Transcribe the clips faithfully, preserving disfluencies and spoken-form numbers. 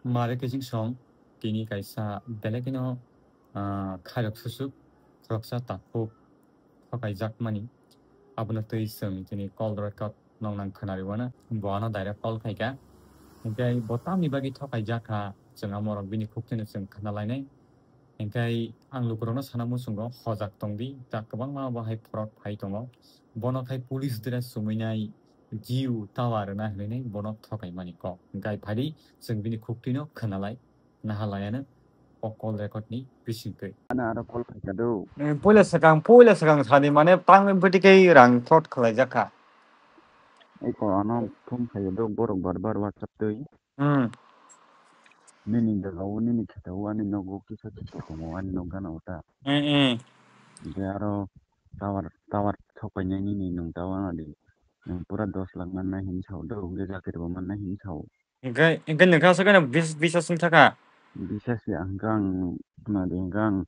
Mare kiching song, tini kaisa belai kheno, ah, khairok susuk, khoroksa takhuk thokaijakmani. Abono twi chwng tini call record nong nang khwnariwana, bo ano direct call khaikha. Hinkhe bo tamni bagwi thokaijak kha, chwng amorok bini khuktwino chwng khwnalainai. Hinkhe ang lukurokno sana muchungo hojak tongdi, ta kwbangma bo hai fraud phai tongo. Bono khai police dress chumui nai, Jio tower rwna hinwi nai bono thokaimani kok. Hinkhe phai di chwng bini khuktwino khwnalai, nahalayano o call record ni bisingtwi. Ano aro call khaikha do. Eh, puila swkang, puila swkang sadi mane tang bwtwi khe rang fraud khwlaijak kha. Eko ano phone khaio do borok bar bar WhatsApp twi. Hmm. Nini jaga o, nini kheto o, ani nogo kisa kisa tongo, ani nok gana o ta. Hmm, hmm. Hinkhe aro tower, tower thokainai nini nwng tower nadi. Nwng pura dos lakh mannai hinwi sao do, hinkhe jakiri bo mannai hinwi sao. Hinkhe, hinkhe nwng khe aswk kheno bis-, bisas wng thaka? Bisas ya, hinkhe ang, nadi hinkhe ang,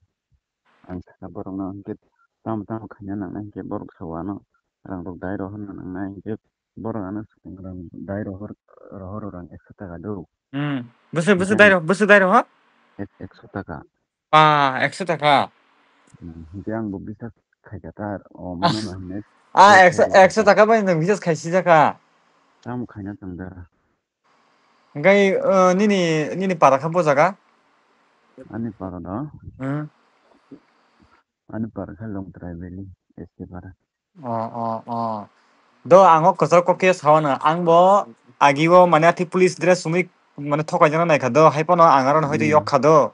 ang sakha borokno, hinkhe tamo tamo khaina nangnai, hinkhe borok sao ano, rang rok dai rohorna nangnai, hinkhe borok ano swkang rang dai rohor, rohoro rang ekso taka do. Hmm. Bwswk, bwswk dai roh-, bwswk dai rohor? Ek-, ekso taka. Ah, ekso taka. Hmm, hinkhe ang bo bisas khaikha ta, o mano no hinwi. Ah, ekso, ekso taka bai nwng bisas khaisijak kha. Tamo khaina tong da. Hinkhe, uh, nini, nini para kha bo jaga? Ani para do? Hmm. Ani para kha Longtrai Valley, S K para. Oh, oh, oh. Do, ang o kwcharo kok khe sao no. Ang bo agi o mane athi police dress sumui mane thokaijak nai kha do. Hai phano ang aro no hoito yok kha do.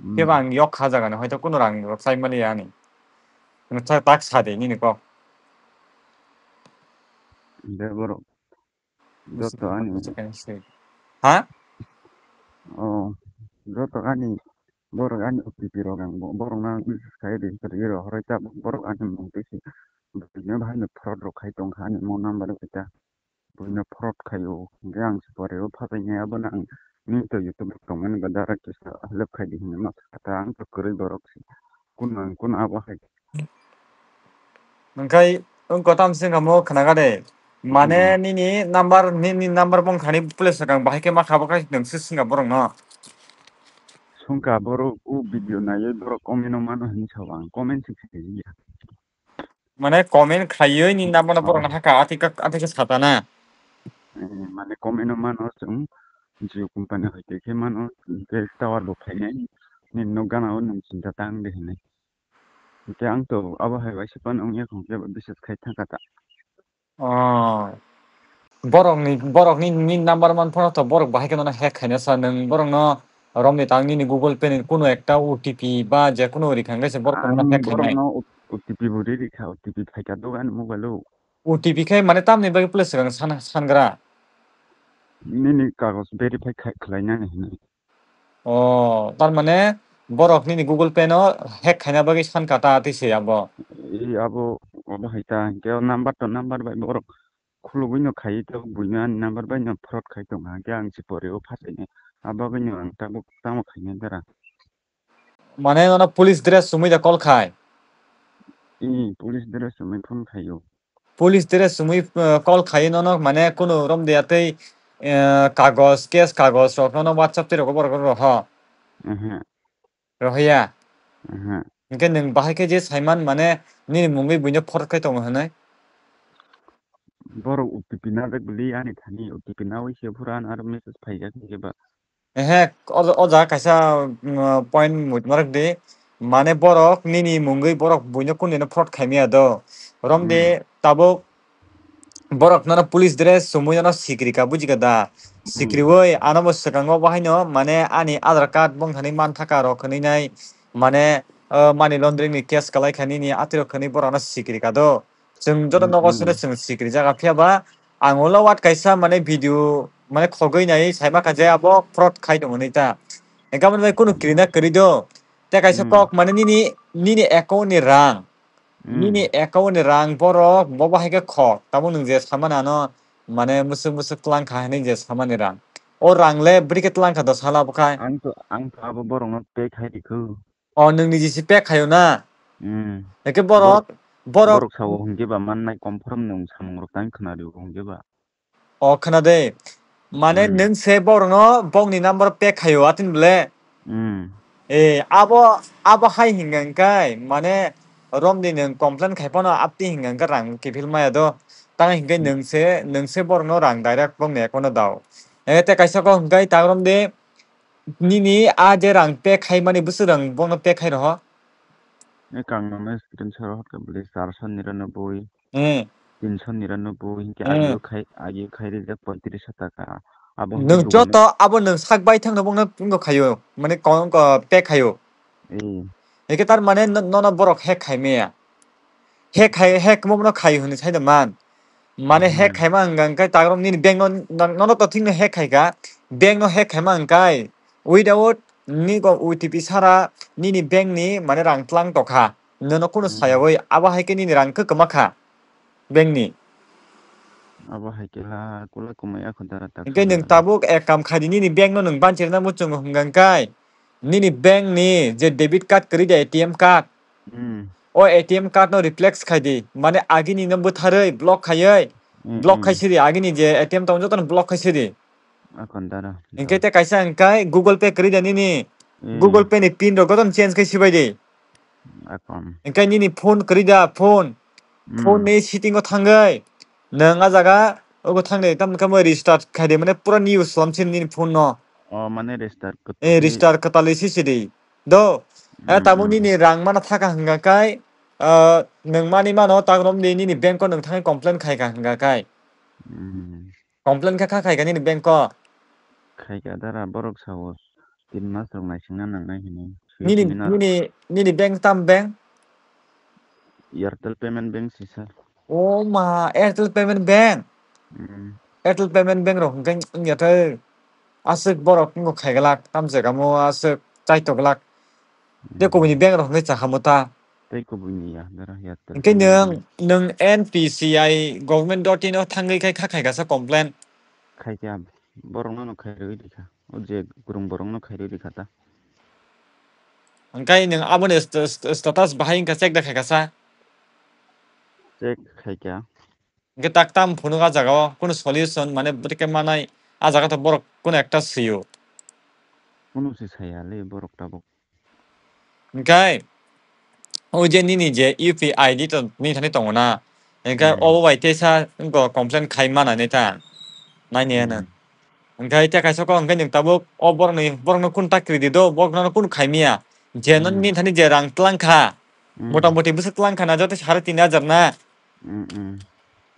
Hmm. Khe ba ang yok kha jaga no hoito kuno rang rok chai mani ya ani. Nwng tak sa de nini kok. De borok. Joto ani. Ha? Oh, joto ani borok ani O T P rok ang bo-, borok no ang message khai ri, ri rohoroi ta borok ani mung twi si. Bini bahai no fraud rok khai tong kha ani mo number bai ta. Buino fraud khai o. Hinkhe ang si pore o phapai nai abono ang nini to YouTube rok tong mani ba direct kisa help khai di hinwi ma sakha ta ang to kwrwi borok si. Kuno ang kuno abo hai. Hwnkhe wng kotam se wngkha mo khwnaga de. Mane hmm. Nini number, nini number bong thani police swkang bahai khe ma kha bo khai nwng se swngkha borok no. Swngkha borok o video naiwi borok comment o mano hinwi sao ang comment se khe ya. Mane comment khlaiwi ni number no borok no haka ati ka, ati khe sata na. Eh, mane comment o mano chwng Jio company hoi tei khe mano, hwnkhe tower bo phainai, nini nok gana o nwng chinta ta wng de hinwi. Hwnkhe ang to abo hai waisa phano wngya kho, hwnkhe bo bisas khai thangkha ta. Oh. Borokni, borokni, nini number man phano to borok bahai kheno hack khaina sa nwng borokno romni tang nini Google Pay ni kuno ekta O T P ba je kuno rikha hwnkhe se borok tongno hack khainai. Ang borokno O T P bo ri rikha, O T P phaikha dogan mobile o. O T P khe mane tamni bagwi police swkang san-, sangra? Nini kagoj verify khai-, khlainani hinwi. Oh, tar mane borok nini Google Pay no hack khaina bagwi san kha ta twi se abo. Ee, abo, abo hai ta, hinkhe o number to number bai borok khulugwi no khai to, buino ani number bai no fraud khai tong kha, hinkhe ang se pore o phasaini. Abo bagwi no ang tabuk tamo khainai dara. Mane nono police dress chumui da call khai? Ee, police dress chumui phone khai o. Police dress chumui, eh, call khai nono, mane kunu rom de atei, eh, kagoj, case kagoj rok nono WhatsApp tei rogo borok roho. Mhm. Rohya. Mhm. Hinkhe nwng bahai khe je saiman mane nini mungwi buino fraud khai tongo hinwi? Borok O T P na bag bwlwi ani thani O T P nawi se phura ano aro message phaijak hinkhe ba. Ehe, o, o jaga kaisa, mm, point muchungma rwk di. Mane borok nini mungwi borok buino kundino fraud khaimaya do. Romdi hmm. Tabuk borok nono police dress chumui nono sikri ka, buji ka da? Hmm. Sikriwi ano bo swkango bo haino mane ani Aadhaar card bongthani manthaka rok hwnwi nai mane, o, money laundering ni case kalai kha nini atwi rok hwnwi borok no sikri ka do. Chwng joto hmm, nogo hmm. Sino chwng sikri jaga phiya ba ang ulo wat kaisa mane video mane khogwi nai saima kha je abo fraud khai tong hwnwi ta. Engka mani bai kunu hmm. Kirina kwrwi do. Te kaisa hmm. Kok mane nini, nini account ni rang. Hmm. Nini account ni rang borok bo bahai khe kho. Tamo nwng je samani ano mane musuk musuk tlang kha hinwi je samani rang. O rang le bwrwi khe tlang kha do sala bo khai. Ang to, ang to abo borok no pay khai rikhu. O, nwng niji si pack khaio na? Hmm. Eke borok, borok, borok sao hwnkhe ba mannai confirm nwng samung rok tang khwna rio hwnkhe ba. O, khwna de. Mane, hmm, nwng se borokno bokni number pack khaio, atwng bole? Hmm. Eh, abo, abo hai hinga hwnkhe, mane, romni nwng complain khai phano apti hinga hwnkhe rang kiphil maya do. Tang hinkhe, hmm, nwng se, nwng se borokno rang direct bokni account o dao. Eh, tei kaisa kok hwnkhe ta romdi, nini a je rang pack khaimani bwswk rang bokno pack khai roho? Eh, kang nangmani screenshot rohor khe bwlwi charso niranoboi. Hmm. Tinso niranoboi hinkhe, hmm, agio khai, agio khai rijak poitris taka. Abo hwnkhe nwng dugano joto abo nwng sak bai thangno bokno wngkha khaio, mane kong, kong, pack khaio. Hmm. Hinkhe tar mane no-, nono borok hack khai maya. Hack khai, hack mo bono khai hwnwi sai da man. Mane hack, hmm, khaima hwnka hwnkhe tagrok nini bank no, no, nono to thikno hack khaika, bank no hack khaima hwnkai without nini go O T P sara nini bank ni mane rang tlang tokha. Nono kunu, hmm, sayawoi, abo hai khe nini rang kwkma kha bank ni. Abo hai khe la kula kumui akho dara tak. Hinkhe nwng tabuk ek kam khai di, nini bank no nwng banchirna muchungo hwnka hwnkhe nini bank ni je debit card kwrwi de A T M card, hmm, o A T M card no replace khai di, mane agini no bwtharwi block khaiwi, hmm, block, hmm, khai sidi, agini je A T M tongo jotono block khai sidi. Akon dara. Hinkhe te kaisa hwnkhe Google Pay kwrwi da nini. Hmm. Google Pay ni pin rok goton change khai sibai di. Akon. Hinkhe nini phone kwrwi da, phone. Hmm. Phone ni setting o thangwi nwng a jaga ogo thangwi tamo khe mo restart khai di, mane pura new slam sin nini phone no. O, mane restart kwtal. Eh, restart kwtal si sidi. Do. Eh, hmm, tamo, hmm, nini rang mana thaka hwnka kai, ah, nwng mani mano tang romdi nini bank o nwng thangwi complain khai ka hwnka kai. Hmm. Complain kha, kha khai ka nini bank o? Khai ka dara, borok sao tin mas rok naisingna nangnai hinwi. Nini, simi na nini, nini bank tam bank? Airtel Payment Bank si sir. O ma, Airtel Payment Bank? Mm. Airtel Payment Bank rok hwnkhe wngya tei aswk borok wngkha khaiglak, tam jagamo aswk chaitok glak. Tei kubuni bank rok hwnkhe chahamo ta. Tei kubuni ya, dara ya, tei. Hwnkhe kubuni nwng, nwng N P C I government dot in o thangwi khai kha khai kasa complain. Khai kha, borokno no khairwi rikha. O je kwrwng borokno khairwi rikha ta. Hwnkhe nwng aboni st-, st-, status bahai wngkha check da khai kasa. Check khai kha. Hwnkhe tak tam phunuk a jaga o, kunu solution, mane, bwrwikhe manai, a jaga to borok kunu ekta swi o. Kunu se saya le borok tabuk. Hwnkhe, o je nini je U P I I D to nini thani tongo na, hwnkhe, hmm, obo bai teisa wngkha complain khai mana neta, naini ano. Hmm. Hwnkhe, tei kaisa kok hwnkhe nwng tabuk o borokni, borokno kunu ta kwrwi di do, borokno kunu khai maya. Je no, hmm, nini thani je rang tlang kha, hmm, mota moti bwswk tlang kha na, joto sare tin hajar na. Mm, mm.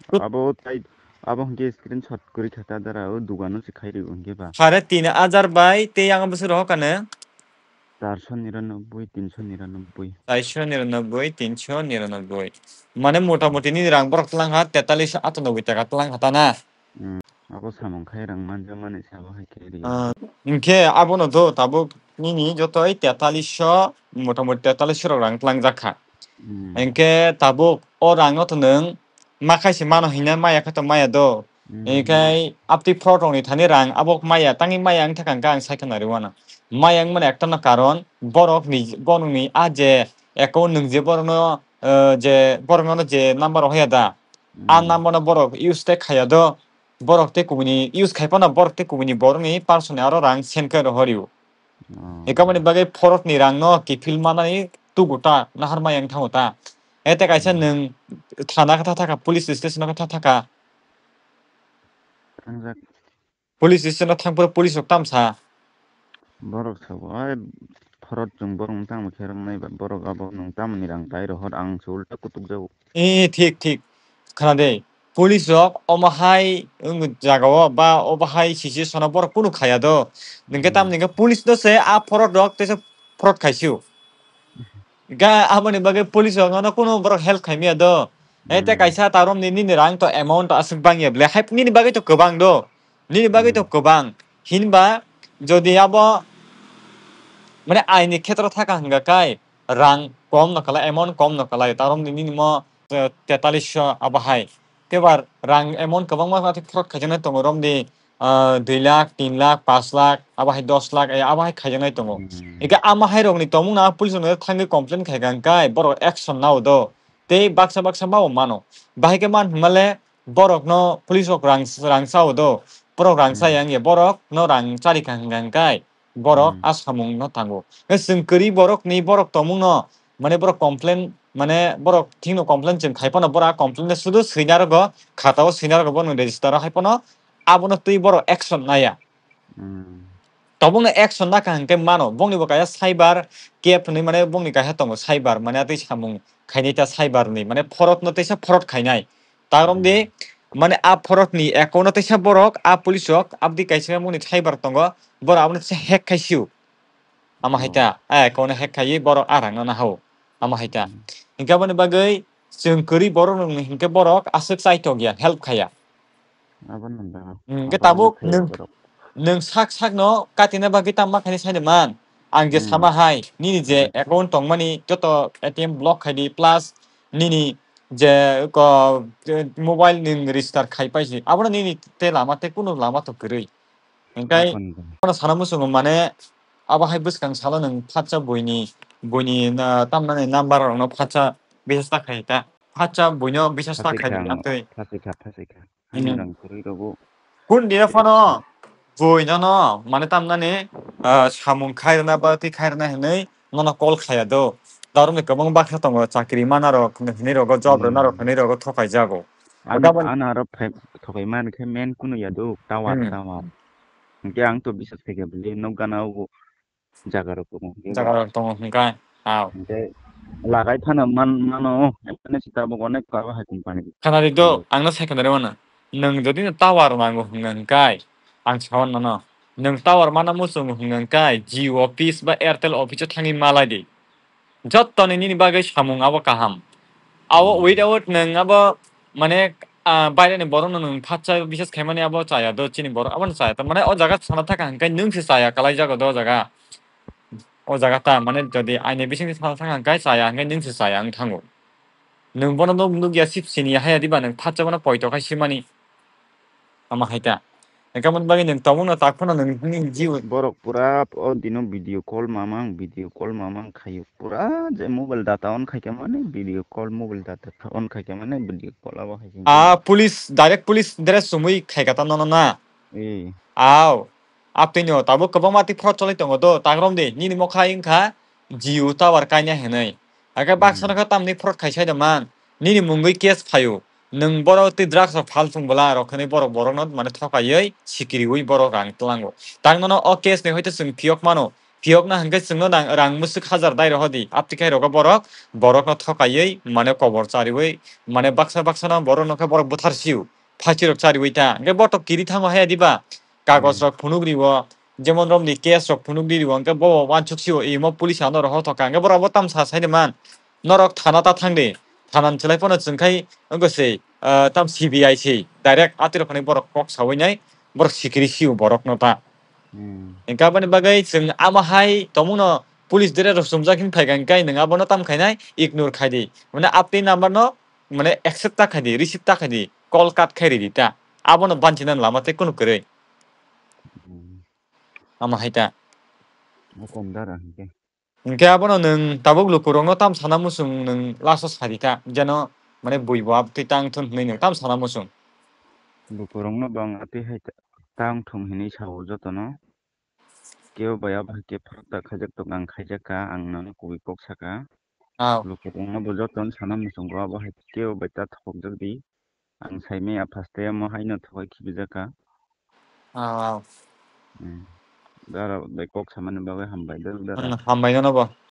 Kut- Abo tai, abo hwnkhe screenshot kwrwi kha ta dara, o dugano se khai rw hwnkhe ba. Sare tin hajar bai tei yang bwswk rohor kane? Charso niranoboi, tinso niranoboi. Charso niranoboi, tinso niranoboi. Mane mota moti nini rang borok tlang kha, tetalis atanoboi taka tlang kha ta na? Mm. Abo samung khai rang manjakmani se abo hai khe ri. Ah, hinkhe abono do tabuk nini joto tetalis so, mota moti tetalis so rok rang tlang jak kha. Hmm. Hinkhe tabuk o rang no to nwng ma khai se mano hinna maya khe to maya do. Hmm. Hinkhe aptwi fraud rok ni thani rang abo maya, tangwi maya wng thaka hwnkhe ang sai khwna rw uanw. Maya wngmani ekta no karon borok ni, borok ni a je account nwng je borok no, eh, je borok no je number rok hoya da. A, hmm, number no borok use tei khaya do. Borok tei kubuni use khai phano borok tei kubuni borokni person ni aro rang send khe rohor rw. Oh. Ekamani bagwi fraud ni rang no kiphil manani tugu ta, nahar maya wng thango ta. E tei kaisa, hmm, nwng thana khe tha thaka, police station o khe tha thaka. Thangjak. Police station o thang phuru police rok tam sa. Borok sabo, ai, fraud chwng borok no tamo khe rwng nai ba, borok abo nwng tamoni rang bai rohor, ang se ulta kutuk jago. Eh, thik, thik. Khna de, police rok omo hai wng jaga o ba obo hai situation o borok kunu khaya do. Nwng khe, hmm, tamni hwnkhe police no se a fraud rok teisa fraud khai sio. Ga aboni bagwi police rok no kunu borok help khai maya do. Eh, tei, hmm, kaisa ta romni nini rang to amount to aswk bang ya ble. Hai nini bagwi to kwbang do. Nini bagwi to, hmm, kwbang. Hinba jodi abo mane aini khetro thaka hwnga kai rang kom no kalai, amount kom no kalai. Ta romni nini mo, eh, tetalis so abo hai. Tebar rang amount kwbangma khe fraud khaijaknai tongo romni, ah, dui lakh, tin lakh, paanch lakh, abo hai dos lakh, eh, abo hai khaijaknai tongo. Hmm. Eke ama hai rokni tongmung na police rokno thangwi complain khai kha hwnkhe borok action nao do. Tei baksa baksa mabo mano. Bahai khe man hwnmale borokno police rok rang, rang sao do. borok rang Hmm. chaya wngya, borok no rang charikha hwnkha hwnkhe borok Hmm. a samung no tango. Hwnkhe chwng kwrwi borok ni borok tongmung no, mane borok complain, mane borok thik no complain chwng khai phano borok a complain no sudu swina rogo, khata o swina rogo, bono register o hai phano abono twi borok action naya. Hmm. Tabukno action nakha hwnkhe mano, bongni bo kaisa cyber cafe hinwi mane bongni kaisa tongo cyber mane tei samung khainai ta cyber ni mane fraud no teisa fraud khainai. Tarom de Hmm. mane a fraud ni account no teisa borok a police rok abdi kaisa bongni cyber tongo borok abono teisa hack khaisio. Ama hai Oh. ta, a account no hack khaiwi borok a rang no nahao. Ama hai ta. Hmm. Hinkhe aboni bagwi chwng kwrwi borok rok ni hinkhe borok aswk chaitok ya, help khaya. Abo nang da. Hmm, khe Abo tabuk nang nwng, borok. Nwng sak sak no katina bagwi tamo khaini saini man. Ang je Hmm. sama hai, nini je Abo. Account tongmani joto A T M block khai di, plus nini je ko, je mobile nwng register khai paisi. Abono nini te lama te kunu lama to kwrwi. Hingkai Abo nang da. Abono sana muchungo mane abo hai bwskang salo nwng phatsa buini, buini na, tamnani number rokno phatsa bisas ta khai ta. Phatsa buino bisas ta Phatsa khai kha di ang, ang twi. Phatsa kha, phatsa kha. Haino Hmm. rang kwrwi rogo. Kun dia phano bui nono, mane tamnani, ah, samung khairna ba twi khairna hinwi nono call khaya do. Darokni kwbang baksa tongo, chakri mana rok hinwi rogo, job rwna rok Hmm. hinwi rogo thokai jago. An-, Gabon ano aro phai-, thokai man khe main kunu ya do, tower, Hmm. tower. Hingke ang to bisas khe khe bili nok gana o jaga rok tongo. Jaga rok tongo hingkai. Ao. Hingke lagai phano man, mano, tabuk onek kabo hai company. Khana di do, ang no sai khana rw mano. Nwng jodi no tower nango hwnga hingkai, ang sao nono. Nwng tower mana muchungo hwnga hingkai, Jio office ba Airtel office o thangwi malai di. Jottoni nini bagwi samung abo kaham. Abo Hmm. without nwng abo, mane, ah, baireni borokno nwng phatsa bisas khaimani abo chaya do, chini borok abono chaya ta. Mane o jaga sana thaka hingkai nwng se chaya kalai jago do o jaga. O jaga ta, mane, jodi aini bisingni sana thaka hingkai chaya hingkai nwng se chaya wng thango. Nwng bono nuk-, nukya sip sini haya diba nwng phatsa bono poito khai simani. Ama hai ta. Hingke aboni bagwi nwng tongmung no tak phano nwng nini jibo. Borok pura o dino video call mamang, video call mamang khaio. Pura je mobile data on khaikhe mane video call, mobile data on khaikhe mane video call abo hai se. Ah, police, direct police dress chumui khaikha ta nono na? Ee. Aw. Aptwino tabuk kwbangma tei fraud cholai tongo do, tak romdi, nini mokha wngkha Jio tower kaina hinwi. Hakhe baksa Hmm. no khe tamni fraud khai sai da man. Nini mungwi case phaio. Nwng borok tei drugs rok phal thung bwla rok hinwi borok borokno mane thokaiwi sikiriwi borok rang tlango. Tak nono o case ni hoite chwng phiyok mano. Phiyokna hwnkhe chwngno nang rang mwswk hajar dai rohodi. Aptwi khai rogo borok, borokno thokaiwi mane kobor chariwi mane baksa baksa no borokno khe borok bwthar sio. Phachi rok chariwi ta. Hwnkhe botok kiri thango haya diba? Kagoj Hmm. rok phunuk riwo. Jemon romni case rok phunuk di riwo. Hwnkhe bo wansuk sio. Imo police ano rohor thoka. Hwnkhe borok abo tamsa sai de man. Norok thana ta thang de. Thana ni chwlai phano chwng khai wngkha se, ah, tam C B I se direct atwi rok hinwi borok kok sawi nai, borok sikiri sio borok no ta. Hmm. Hingke aboni bagwi chwng amo hai tongmung no police dere rok chumjak hin phai kha hingke nwng abono tam khainai ignore khai di. Mane apni number no mane accept ta khai di, receive ta khai di, call cut khai ridi ta. Abono banchina lama tei kunu kwrwi. Hmm. Amo hai ta. Mo kom dara hingke. Hingke abono nwng tabuk lukurokno tam sana muchung nwng last o sadi ta, jeno mane bui bo abtwi tang thun hwnwi nwng tam sana muchung. Lukurokno bo ang atwi hai ta-, tang thung hinwi sao jotono. Kebo bai abo hai khe phorok ta khaijak tok ang khaijak kha, ang nono kubui kok saka. Aw. Lukurokno bo jotono sana muchungo abo hai kebo bai ta thokjak di. Ang saimaya phaste omo haino thogwi khibijak kha. Aw, aw. Hmm. Dara bai kok samani bagwi hambai, dara, dara. Hmm, hambai nono bo.